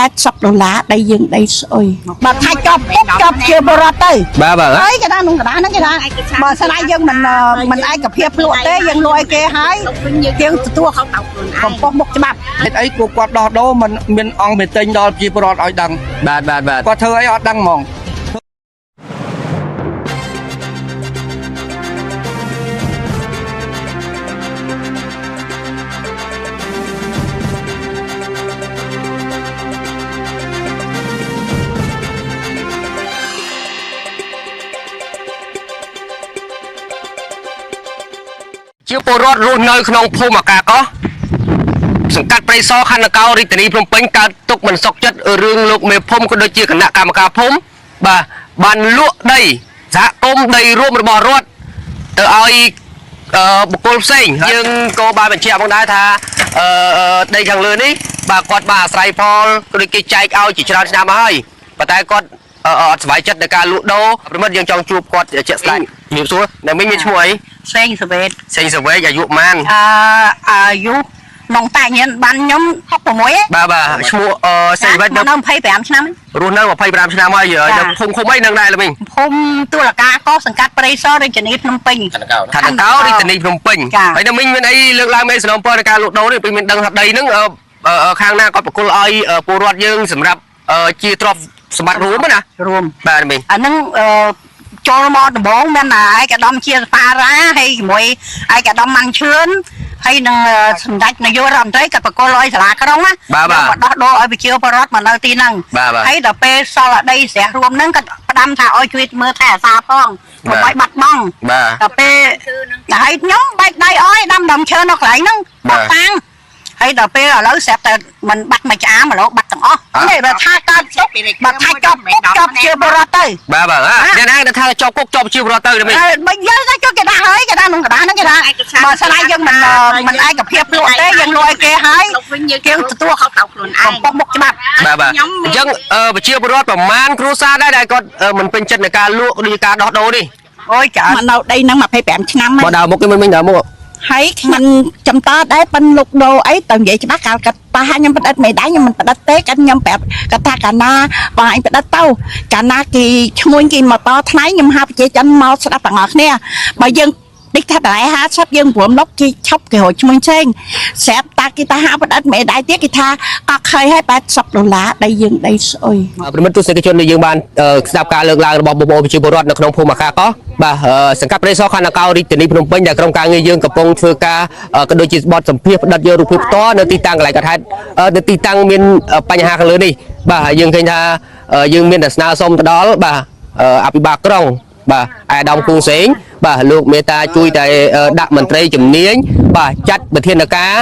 80ដុល្លារដីយើងដីស្អុយបើថាចប់ពុកចប់ជាបរិបទទៅ បាទបាទ ហើយគេថាក្នុងកណ្ដាលហ្នឹងគេថាបើស្នាយយើងមិនមិនឯកភាពលក់ទេយើងលក់ឲ្យគេហើយយើងទទួលកំប៉ុសមុខច្បាប់ ហេតុអីគួរគាត់ដោះដូរមិនមានអង្គមេទិញដល់ប្រជាពលរដ្ឋឲ្យដឹង បាទបាទបាទ គាត់ធ្វើអីអត់ដឹងហ្មង ជាពលរដ្ឋរស់នៅក្នុងភូមិអាកាកោះសង្កាត់ព្រៃសរខណ្ឌនកោរាជធានីភ្នំពេញកើតទុកមិនសុខចិត្តរឿងលោកមេភូមិក៏ដូចជាគណៈកម្មការភូមិបាទបានលក់ដីសហគមន៍ដីរួមរបស់រដ្ឋទៅឲ្យបុគ្គលផ្សេងយើងក៏បានបញ្ជាក់ផងដែរថាអឺដីខាងលើនេះបាទគាត់បានអាស្រ័យផលក៏ដូចគេចែកឲ្យជាច្រើនឆ្នាំមកហើយប៉ុន្តែគាត់អត់សប្បាយចិត្តในការលក់ដូរប្រិមិត្តយើងចង់ជួបគាត់ជាក់ស្ដែងជំរាបសួរអ្នកមីងមានឈ្មោះអី សេងសវេត សេងសវេកអាយុប៉ុន្មាន អឺអាយុនងតាញៀនបានខ្ញុំ66ឯង បាទបាទឈ្មោះអឺសេងសវេក នៅ25ឆ្នាំ រស់នៅ25ឆ្នាំហើយ ចា នៅភូមិឃុំអីនឹងដែរល្មីង ភូមិទួលកាកោសង្កាត់ព្រៃសររាជធានីភ្នំពេញ ឋានកោរាជធានីភ្នំពេញ ចា ហើយនៅមីងមានអីលើកឡើងមានសំណូមពរในការលក់ដូរនេះពេលមានដឹងថាដីហ្នឹងខាងណាគាត់ប្រគល់ឲ្យពលរដ្ឋយើងសម្រាប់ជាទ្រព្យសម្បត្តិរួមណា រួម បាទមីង អាហ្នឹងចូលមកដំបងមានតែឯកឧត្តមជាសប៉ារ៉ាហើយជាមួយឯកឧត្តមម៉ាន់ឈឿនហើយនឹងសម្ដេចនាយករដ្ឋមន្ត្រីក៏ប្រគល់ឲ្យសាលាក្រុងណា បាទបាទ មកដោះដូរឲ្យប្រជាពលរដ្ឋមកនៅទីហ្នឹង បាទបាទ ហើយដល់ពេលសល់អដីស្រះរួមហ្នឹងក៏ផ្ដាំថាឲ្យជួយមើលថែអាសាផងកុំឲ្យបាត់បង់ បាទ ដល់ពេលហើយខ្ញុំបែកដៃអោយដាំដើមឈើនៅកន្លែងហ្នឹង បាទ បាត់តាំងហើយដល់ពេលឥឡូវស្រាប់តែมันបាត់មួយឆ្អាមឥឡូវបាត់ទាំងអស់នេះបើថាកើតទុកបើថាចប់ពុកចប់ជាបរិបទទៅ បាទបាទអ្នកណាគេថាជាប់គុកជាប់ជាពលរដ្ឋទៅល្មីង អើបើយើងទៅចុះគេដាក់ហើយគេដាក់ក្នុងកណ្ដាលហ្នឹងគេថាបើស្នាយយើងមិនមិនឯកភាពលក់ទេយើងលក់ឲ្យគេហើយយើងទទួលកំប៉ុសមុខច្បាប់ បាទបាទអញ្ចឹងប្រជាពលរដ្ឋប្រមាណគ្រួសារដែរដែលគាត់មិនពេញចិត្តในការលក់ឬការដោះដូរនេះ អូយច្រើន មកនៅដីហ្នឹង25ឆ្នាំហើយ បើដើរមុខគេមិនមិញដើរមុខ ហើយខ្ញុំចំតដែរប៉ិនលោកដូអីទៅនិយាយច្បាស់កាលគាត់ប៉ះខ្ញុំផ្ដិតមេដៃខ្ញុំមិនផ្ដិតទេគាត់ខ្ញុំប្រាប់គាត់ថាកាលណាបងឯងផ្ដិតទៅកាលណាគេឈ្មួញគេមកតថ្លៃខ្ញុំហៅប្រជាជនមកស្ដាប់ទាំងអស់គ្នាបើយើងតិចថាតម្លៃ50យើងព្រមលុកគេឈប់គេរកឈ្មួញផ្សេងស្រាប់តាគេតាហៅផ្ដិតមេដៃទៀតគេថាអត់ខើហើយ80ដុល្លារដីយើងដីស្អុយ ប្រិមិត្តទស្សនិកជនដែលយើងបានស្ដាប់ការលើកឡើងរបស់បងប្អូនប្រជាពលរដ្ឋនៅក្នុងភូមិអាកាកោះបាទសង្កាត់ព្រៃសរខណ្ឌអកោរាជធានីភ្នំពេញដែលក្រុមការងារយើងកំពុងធ្វើការក៏ដូចជាបទសម្ភាសន៍ផ្ដិតយករូបភាពផ្ទាល់នៅទីតាំងកន្លែងកើតហេតុនៅទីតាំងមានបញ្ហាខាងលើនេះបាទហើយយើងឃើញថាយើងមានតែស្នើសុំទៅដល់បាទអភិបាលក្រុងបាទអាយដាមគង់សេងបាទលោកមេតាជួយតែដាក់មន្ត្រីជំនាញបាទចាត់វិធានការ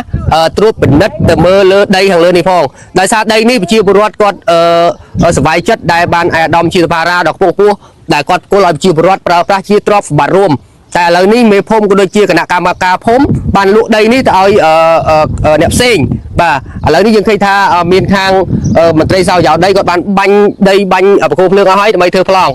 ត្រួតពិនិត្យទៅមើលលើដីខាងលើនេះផងដោយសារដីនេះប្រជាពលរដ្ឋគាត់សប្បាយចិត្តដែលបានអាយដាមជាសភារាដ៏ខ្ពង់ខ្ពស់ដែលគាត់ផ្គល់ឲ្យប្រជាពលរដ្ឋប្រើប្រាស់ជាទ្រព្យសម្បត្តិរួមតែឥឡូវនេះមេភូមិក៏ដូចជាគណៈកម្មការភូមិបានលក់ដីនេះទៅឲ្យអ្នកផ្សេងបាទឥឡូវនេះយើងឃើញថាមានខាងមន្ត្រីសោយោដីគាត់បានបាញ់ដីបាញ់បង្គោលភ្លើងអស់ហើយដើម្បីធ្វើប្លង់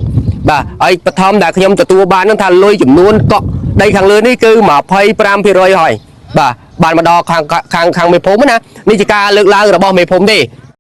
បាទហើយបឋមដែលខ្ញុំទទួលបាននឹងថាលុយចំនួនកក់ដីខាងលើនេះគឺ25%ហើយបាទបានមកដល់ខាងខាងខាងមេភូមិណានេះជាការលើកឡើងរបស់មេភូមិទេ